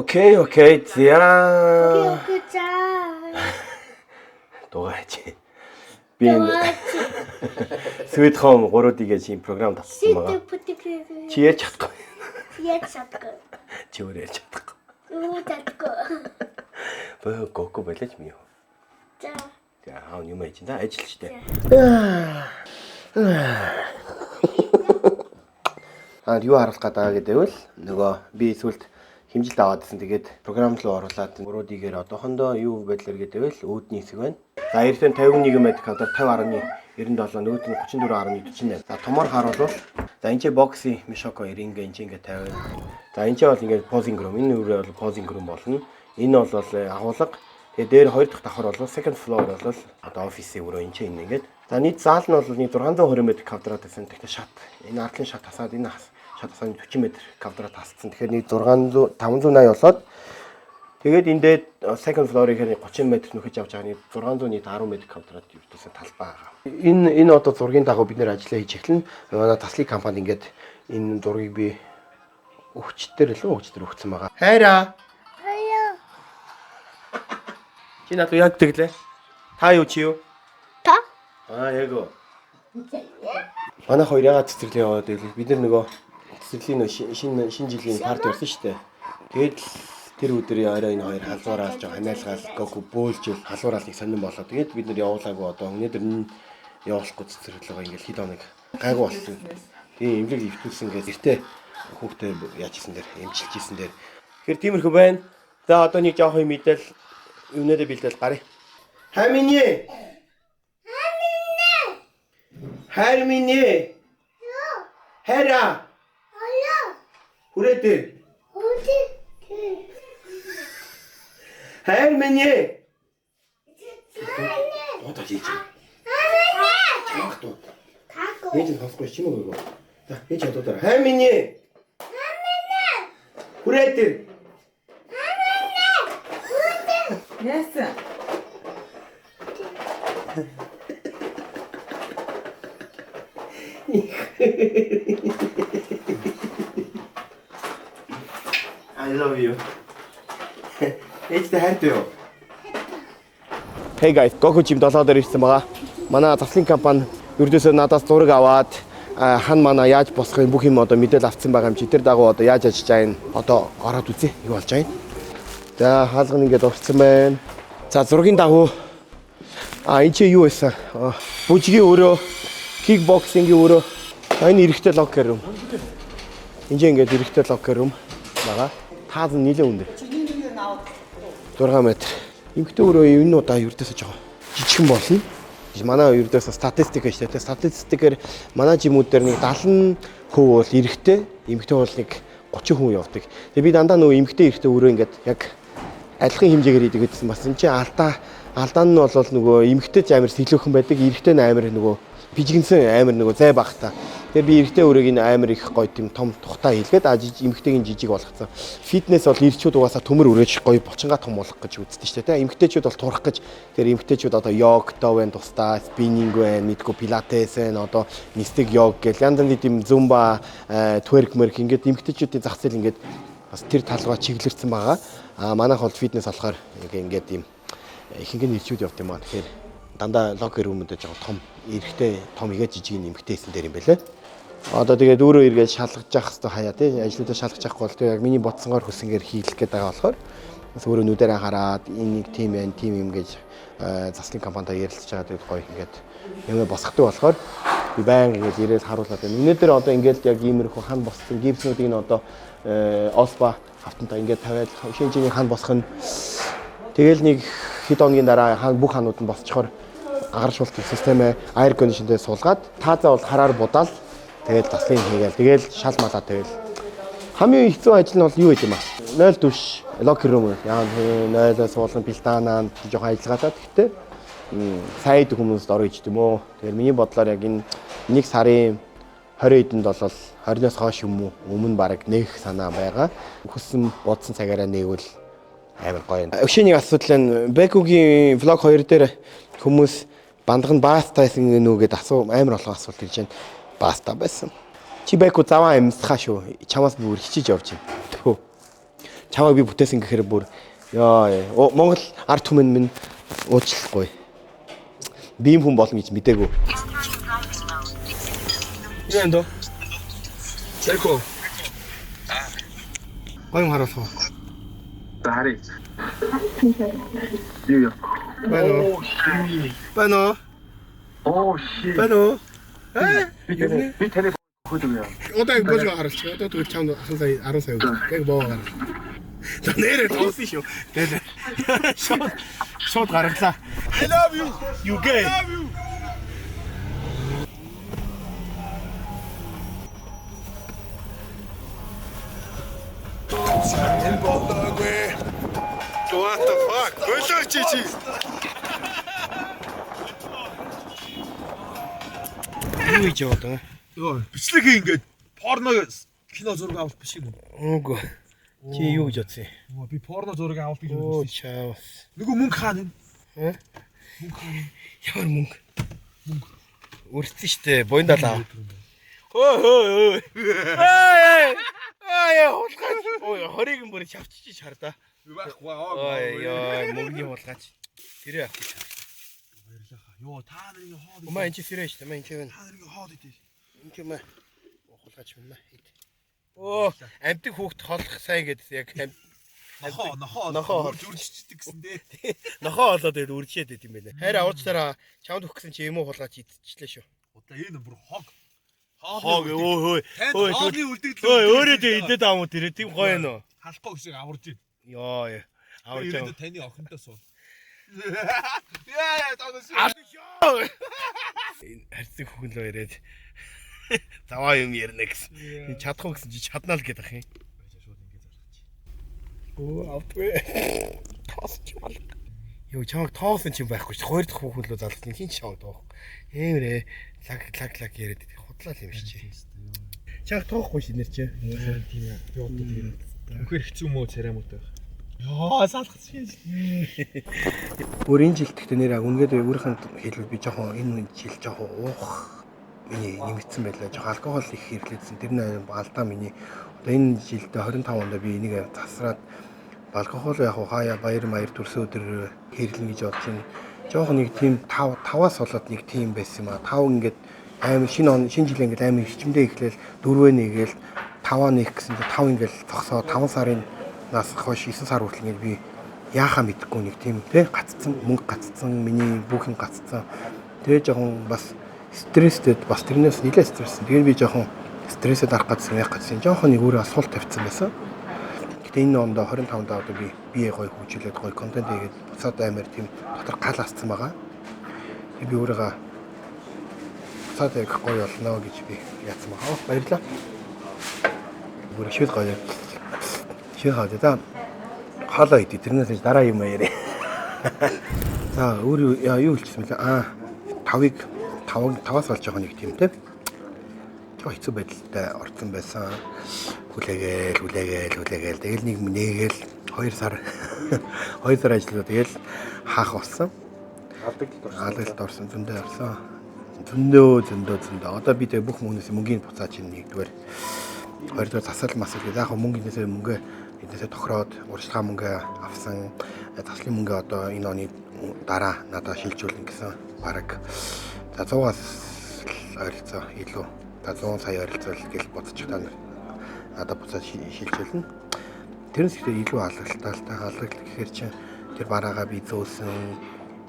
Okay, okay. За. Okay, за. Дугаач. Би энэ Sweet Home 3D гэж ийм програм татсан байгаа. Чи ярьж чадахгүй. Яаж чадахгүй. Чи өөр ярьж чадахгүй. Юу чадахгүй. Бөө гоко байлаач ми юу. За. За аав юм яаж да ажил штэ. Аа, юу харуулах гэдэг гэвэл нөгөө би сүүлд хэмжилт аваад исэн. Тэгээд програм руу оруулаад 3D-гээр одоохондоо юу байдлаар гэвэл үүдний хэсэг байна. За, эртэн 51 м квадрат 50.97, нөгөөд нь 34.48. За, томор харуулвал за энэ чи бокси мишоко ринг энэ чи ингээд 50. За, энэ чи бол ингээд posing room. Энэ үрээ бол posing room болно. Энэ бол агуулга. Тэгээ дээр хоёр дахь давхар бол second floor бол одоо офисын өрөө энэ чинь энэ ингээд. За, нийт заал нь бол нэг 620 м квадрат байсан. Тэгэхээр шат энэ ардлын шат хасаад энэ шат хасаад 40 м квадрат хасцсан. Тэгэхээр нэг 600 580 болоод тэгээд энэ дээр second floor-ийн 30 м нөхөж авч байгаа нэг 600 нийт 10 м квадрат ердөөсөө талбай байгаа. Энэ одоо зургийн дагуу бид нэр ажиллаа хийж эхэлнэ. Манай таслын компани ингээд энэ зургийг би өвчтөр лөө өвчтөр өгсөн байгаа. Хайраа. Хаяа. Чи надад яг тэглээ. Та юу чи юу? Та? Аа, яг уу. Манай хоёр ягаад цэцэрлэг яваад байв? Бид нар нөгөө цэцэрлэгийн нөгөө шинэ шинэ жилийн party болсон шүү дээ. Тэгээд л тэр өдөр орой энэ хоёр халуураал жоо ханиалгаал Гоку бөөлжөл халуураал нэг сонирн болоо. Тэгээд бид нар явуулаагүй, одоо өнөөдөр нь явуулахгүй цэцэрлэг ингээл хэд хоног гайгүй болсон. Тийм эмнэлэг өвтүүлсэн гэж эртээ хүүхдээ яажсэн дээр эмчилж исэн дээр. Тэгэхээр тиймэрхүү байна. За, одоо нэг жоохон юм мэдэл юунээрээ бэлдэл гарыг. Хаминий. Хайр минь ээ. Хайра. Хаяа. Хүрээ дээр. Үгүй. Хайр минь ээ. Одоо хийж. Чанга дуу. Тако. Ээж нь сонсохгүй чи мөгөө. За, ээж одоо дараа. Хайр минь ээ. Хүрээ дээр. Яасан? I love you. Ээжтэй хайртай юу? Hey guys, Goku Gym 7 дээр ирсэн байгаа. Манай заслын компани ердөөсөө надаас зураг аваад хан мана яаж босох юм бүх юм одоо мэдээлэл авсан байгаа юм чи тэр дагуу одоо яаж ажиллаж байгаа юм одоо ороод үзье. Юу болж байгаа юм? За, хаалга нь ингээд орцсон байна. За, зургийн дагуу энэ чи юу байсан? Бүжгийн өрөө, кикбоксингийн өрөө. А, энэ эрэгтэй locker room. Энд ингээд эрэгтэй locker room байгаа. Тааз нь нэлээд өндөр. 6 м. Эмэгтэй өрөө энэ удаа ердөөсөө жоохон жижигхэн болно. Манай ердөөсөө статистик гэж дээ. Статистикээр манай gym үүд дээр нэг 70% бол эрэгтэй, эмэгтэй бол нэг 30% явдаг. Тэгээ би дандаа нөгөө эмэгтэй эрэгтэй өрөө ингээд яг адилхан хэмжээгээр хийдэг гэсэн бас энэ чинь алдаа нь бол нөгөө эмэгтэй ч амар сэлүүхэн байдаг, эрэгтэй нь амар нөгөө бижигэнсэн амар нөгөө зай багта. Тэгэхээр би эрэгтэй өрөөг энэ амар их гоё тийм том тухтай хийлгээд эмэгтэйгийн жижиг болгоцсон. Фитнес бол эрчүүд угаасаа төмөр өрөөж гоё булчингаа том болгох гэж үздэг шүү дээ. Эмэгтэйчүүд бол турах гэж. Тэгэхээр эмэгтэйчүүд одоо йогтой байна, тусдаа spinning байна, мэдгүй пилатес байна, одоо нисдэг йог гэл янз янзын тийм зумба, twerk мөрк ингээд эмэгтэйчүүдийн зах зээл ингээд бас тэр талбай чиглэрсэн байгаа. А манайх бол фитнес болохоор яг ингээд ийм ихэнх нь эрчүүд явд юм аа. Тэгэхээр дандаа locker room үүдээ жоохон том эрэгтэй том игээ жижиг эмэгтэй хийсэн дээр юм байлээ. Одоо тэгээд өөрөө эргээд шалгаж явах хэрэгтэй хаяа тий ажлуудаа шалгаж явахгүй бол тий яг миний бодсонгоор хүсэнгээр хийлэх гээд байгаа болохоор бас өөрөө нүдэрээ хараад энэ нэг тим байна, тим юм гэж заслын компанитай ярилцж байгаа. Тэгээд гоё ингээд юм босгодог болохоор би байнга ингээд ирээд харуулад байна. Өнөөдөр одоо ингээд яг иймэрхүү хан боссон гипснүүдийг нь одоо Олба хавтантай ингээд тавиад шинэ жилийн хан босох нь тэгэл нэг хэд хоногийн дараа хан бүх ханууд нь босчхоор агаршуулт системээ air condition-тэй суулгаад таазаа бол хараар будаал тэгэл таслын хийгээл тэгэл шал малаа тэгэл хамгийн хэцүү ажил нь бол юу гэм аа 0 түвш locker room яа 0-аас суулган пилтанаа жоохон ажиллагаатай гэхдээ сайд хүмүүст орё гэж юм уу. Тэгэхээр миний бодлоор яг энэ нэг сарын 20 эдэнд бол 20-оос хойш юм уу өмнө бараг нээх санаа байгаа. Хүссэн бодсон цагаараа нээгвэл амар гоё. Өшөөний нэг асуудал нь Бекугийн vlog 2 дээр хүмүүс бандга нь бааста байсан гэнэ үү гэдээ асуу амар олон асуулт ирж байна. Бааста байсан. Чи Беку заваа амьсхаа шүү. Чамаас бүр хичээж явж байна. Тхөө. Чамайг би бүтээсэн гэхээр бүр ёо Монгол ард түмэн минь уучлахгүй. Би юм хүн болно гэж мдээгүй. Юу энэ дөө? Зэрхо. Гоё юм харуулах уу? За харъя. Юу юу? Байна уу? Байна уу? Оо ши. Байна уу? Э? Би таны хөөдөг яа. Одоо яг божго харуулчих. Одоо тэгвэл чамд 10 сая 10 сая өгөх. Яг боо гаргал. За нэрээ тоосон шүү. Тэгээд шууд шууд гаргалаа. I love you. You gay. I love you. Болоогүй. What the fuck? Болоо чи чи. Юу хийж яваад байгаа? Йоо, бичлэг ингээд порно кино зураг авалт биш юм уу? Үгүй. Чи юу гэж бодсон юм? Оо, би порно зураг авалт гэж Оо бодсон. чаавс. Нөгөө мөнгө хаана вэ? Э? Ямар мөнгө? Мөнгө. Өрцөн штэ, буйндалаа. Хөө хөө хөө. Эй! Ай, хулгайч. Ой, хориг нь бүр шавччих шар да. Байхгүй. Ой, ёо, мөнгөний хулгайч. Сэрээ авах гэж. Баярлалаа. Йоо, та нарын хоол. Умаа энэ чи сэрээ штэ, маа энэ чи байна. Та нарын хоол идэ. Энэ чи маа. Хулгайч юм маа. Ид. Оо, амтэг хүүхд холох сайн гэдсэн яг амт Нохоо, нохоо. Нохоо. Үрж үржчихдэг гэсэн дээ. нохоо олоод ирээд үржээд байт юм байна. Хайр авуучсараа чамд өгөх гэсэн чи юм уу хулгайч идчихлээ шүү. Одоо энэ бүр хог. Хог өө хөө. Танд Өө, хоолны үлдэгдэл. Өө өөрөө тэг идээд аамуу тэр тийм гоё нөө. Халахгүй шиг аварж ийн. Йоо. Аварч Ирээдүйд аа. таны охинтой суун. Яа, яа, таа шиг. Энэ харьцаг хүүхэн лөө ирээд заваа юм ярина гэсэн. Чадахгүй гэсэн чи чаднаа л гэдэг юм. Шууд ингэ залгаж. Өө авдгүй. Тоосон ч юм алга. Йоо чамайг тоосон ч юм байхгүй ч хоёр дахь хүүхэн лөө залгасан хин ч чамайг тоох. Иймэрээ лаг лаг лаг яриад идэх худлаа л юм шиг чи. Чамайг тоохгүй шин нэр чи. Тийм ээ. Би одоо тийм. Үнэхээр хэцүү мөө царай муутай байх. Йоо, салгах шиг. Өөр энэ жил гэхдээ нэр үнгээд өөрийнх нь хэлбэл би жоохон энэ жил жоохон уух миний нэмэгдсэн байлаа. Жоохон алкогол их хэрэглэсэн. Тэр нь алдаа миний. Одоо энэ жилдээ 25 онд би энийг засраад алкогол яг хаяа баяр маяр төрсөн өдөр хэрэглэнэ гэж бодож байна. Жоохон нэг тийм 5 5-аас болоод нэг тийм байсан юм а. 5 ингээд амар шинэ он шинэ жил ингээд амар эрчимдээ эхлээл 4-ээ нэгээл 5-аа нээх гэсэн чинь 5 ингээд зогсоо 5 сарын нас хойш 9 сар хүртэл ингээд би яахаа мэдэхгүй нэг тийм тий гаццсан мөнгө гаццсан миний бүх юм гаццсан. Тэгээ жоохон бас стресстэй бас тэрнээс нэлээд стресссэн. Тэгээ би жоохон стрессээ дарах гэсэн яах гэсэн жоохон нэг өөрөө асуулт тавьсан байсан. Гэтэ энэ онд 25-нд одоо би бие гоё хөгжүүлээд гоё контент хийгээд буцаад амар тийм дотор гал асцсан байгаа. Тэгээ би өөрийгөө буцаад яг гоё болно гэж би яатсан байгаа. Баярлалаа. Бүр шил гоё. Шил гоё да. Хоолоо идэ. Тэрнээс дараа юм яриа. За өөр юу хэлчихсэн бэлээ? Аа 5-ыг 5 5-аас болж байгаа нэг тийм те. Жоо хэцүү байдалтай орсон байсан. Хүлээгээл хүлээгээл хүлээгээл тэгэл нэг нээгээл 2 сар 2 сар ажиллаа тэгэл хаах болсон. Алдагдлалд орсон. Зөндөө орсон. Зөндөө зөндөө зөндөө. Одоо би тэгээ бүх мөнгнөөс мөнгийг буцааж ийн нэгдүгээр. Хоёрдугаар засал масал гэдэг. Яг мөнгө энэсээ мөнгө энэсээ тохироод урьдчилгаа мөнгө авсан. Заслын мөнгө одоо энэ оны дараа надад шилжүүлнэ гэсэн бараг за 100-аас ойролцоо илүү. За 100 сая ойролцоо л гэл бодчих та нар надад буцаад шилжүүлнэ. Тэрнээс ихтэй илүү алгалтаа л та алгал гэхээр чинь тэр бараагаа би зөөсөн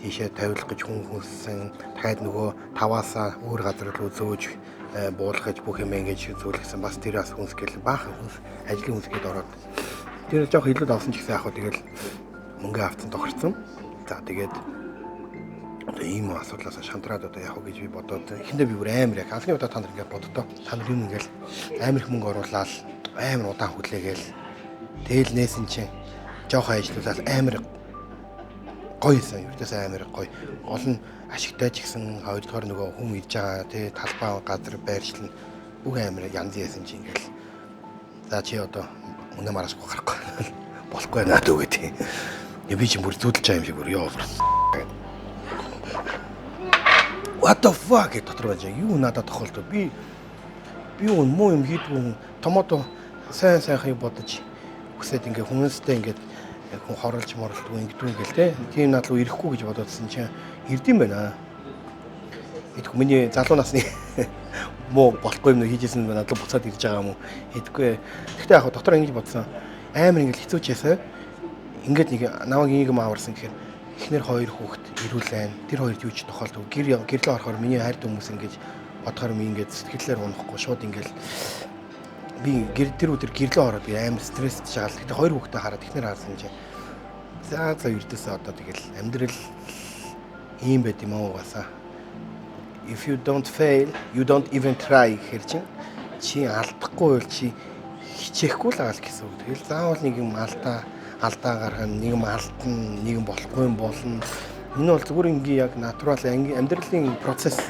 тийшээ тавилах гэж хүн хүссэн. Дахиад нөгөө таваасаа өөр газар руу зөөж буулгаж бүх юм ингэж зөөлгсөн. Бас тэр бас хүнс гэл баахан хүнс ажлын хүнс гээд ороод тэр жоох илүү давсан ч гэсэн яг хөө тэгэл мөнгө авцсан тохирцсон. За тэгээд одоо ийм асуудлаас шантраад одоо яах вэ гэж би бодоод эхэндээ би бүр амар яг анхны удаа та нар ингээд боддоо. Та нар юм ингээл амар их мөнгө оруулаад амар удаан хүлээгээл тэгэл нээсэн чинь жоохон ажиллуулаад амар гоё юмсан. Ердөөсөө амар гоё. Гол нь ашигтай ч гэсэн хоёрдугаар нөгөө хүн ирж байгаа тий талбай газар байршил нь бүх амар янз яасан чинь ингээл за чи одоо үнэ мараасгүй гарахгүй болохгүй надад үгүй тий. Би чинь бүр зүүдэлж байгаа юм шиг бүр ёо. What the fuck гэж дотор байж байгаа. Юу надад тохиолдов? Би юу муу юм хийдгүү хүн томото сайн сайхыг бодож хүсээд ингээ хүмүүстэй ингээд хүн хорлж моролдгүй ингэдүү ингээл те. Тийм над руу ирэхгүй гэж бодоодсэн чинь ирдэм байна. Мэдгүй миний залуу насны муу болохгүй юм хийжсэн нь надад буцаад ирж байгаа юм уу? Хэдэггүй. Гэхдээ яг дотор ингэж бодсон. Амар ингээл хэцүү ч ясаа. Ингээд нэг намайг нэг юм аварсан гэхээр эхнэр хоёр хүүхэд ирүүлэн. Тэр хоёрт юу ч тохиолдов. Гэр гэрлээ орохоор миний хайртай хүмүүс ингэж бодохоор ми ингээд сэтгэлээр унахгүй шууд ингээл би гэр тэр өдөр гэрлээ ороод би амар стресстэй жагаал. Гэхдээ хоёр хүүхдээ хараад эхнэр харсан чинь за за ердөөсөө одоо тэгэл амьдрал ийм байд юм аа угаасаа. If you don't fail, you don't even try гэхэр чинь чи алдахгүй бол чи хичээхгүй л байгаа л гэсэн үг. Тэгэл заавал нэг юм алдаа гаргана, нэг юм алдна, нэг юм болохгүй юм болно. Энэ бол зүгээр ингийн яг natural амьдралын процесс.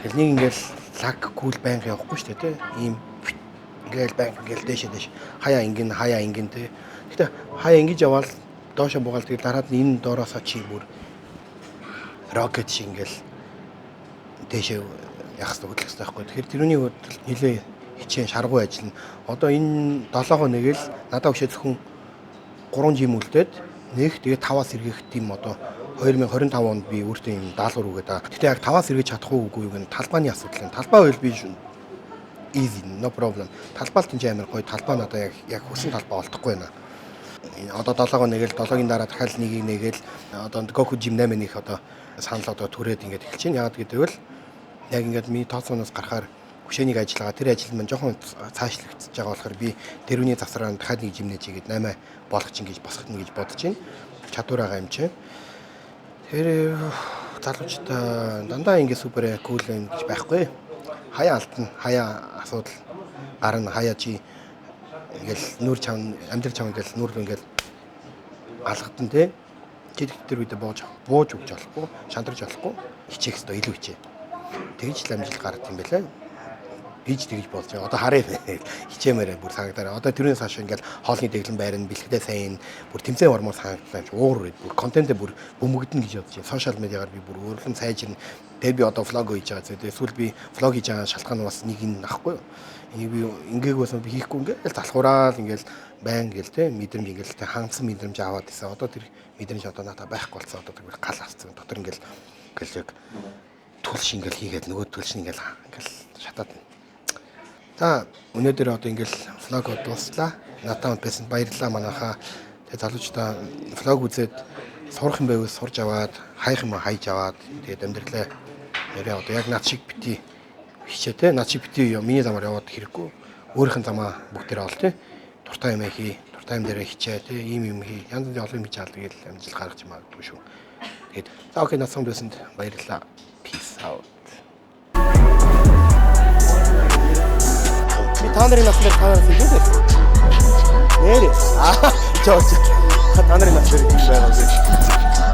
Тэгэл нэг ингээл лаг гүйл байнга явахгүй шүү дээ, тий. Ийм ингээл байнга ингээл дээшээ дээш. Хаяа ингэн, хаяа ингэн тий. Гэтэ хаяа ингэж яваал доошо буугаал тэгэл дараад нь энэ доороосоо чи бүр рокет шиг ингээл дээшээ явах хэрэгтэй хөдлөх хэрэгтэй байхгүй. Тэгэхээр тэрний хувьд нэлээ хичээн шаргуу ажиллана. Одоо энэ 7-оо нэгэл надад өшөө зөвхөн 3 жим үлдээд нэг тэгээ 5-аас сэргээх тийм одоо 2025 онд би өөртөө юм даалгавар өгöd байгаа. Гэтэ яг 5-аас сэргэж чадах уу үгүй юу гэн талбайны асуудал юм. Талбай байвал би easy, no problem. Талбай л тэнцээ амар гоё. Талбай надад яг хүссэн талбай олдохгүй байна. Одоо 7-оо нэгэл 7-гийн дараа дахиад нэгийг нэгэл одоо Goku Gym 8 нэх одоо санал одоо түрээд ингээд эхэлж байна. Яагаад гэвэл яг ингээд миний тооцооноос гарахаар хөшөөнийг ажиллагаа тэр ажил маань жоохон цаашлагдчихж байгаа болохоор би тэрүүний завсраа дахиад нэг жим нэж игээд 8 болгоч ингэж босгоно гэж бодож байна. Чадвар байгаа юм чинь. Тэр залуучдаа дандаа ингэ супер кул юм гэж байхгүй. Хаяа алдна, хаяа асуудал гарна, хаяа чи ингээл нүүр чам амьдрал чам ингээл нүүр ингээл алгадна те. Чи тэр үедээ бууж өгч болохгүй, шандарч болохгүй, хичээх ёстой, илүү хичээ. Тэгж л амжилт гард юм байлаа. Бийж тэгж болж байгаа. Одоо харъя. Хичээмээрээ бүр санагдаарай. Одоо тэрнээс хойш ингээл хоолны дэглэм байрна, бэлтгэдээ сайн бүр тэмцээн ормоор санагдлаа юм чи уур үрээд бүр контентээ бүр бөмбөгдөн гэж бодож байна. Сошиал медиагаар би бүр өөрлөн сайжирна. Тэгээд би одоо влог хийж байгаа зүйл. Эсвэл би влог хийж байгаа шалтгаан бас нэг энэ ахгүй юу. Энийг би ингээг байсан би хийхгүй ингээл залхуураа л ингээл байн ингээл те мэдрэмж ингээл те хангасан мэдрэмж аваад исэн. Одоо тэр мэдрэмж одоо надад байхгүй болсон. Одоо тэр гал авцсан. Дотор ингээл ингээл яг түлш ингээл хийгээд нөгөө түлш ингээл ингээл шатаад байна. За өнөөдөр одоо ингээл влог дууслаа. Надад хамт байсан баярлалаа манайхаа. Тэгээ залуучдаа влог үзээд сурах юм байвал сурж аваад, хайх юм хайж аваад тэгээд амьдралаа нэрээ одоо яг над шиг бити хичээ те. Над шиг бити миний замаар яваад хэрэггүй. Өөрийнх нь замаа бүгдээрээ ол те. Дуртай юм хий, дуртай юм дээрээ хичээ те. Ийм юм хий. Янз бүрийн олон юм хийж аа тэгэл амжилт гаргаж магадгүй шүү. Тэгээд за окей надад хамт байсанд баярлалаа. Peace out. Би та нарын нас дээр та нараас илүү байсан. Нэрээ. Аа, жоо. Та нарын нас дээр юм байгаа юм.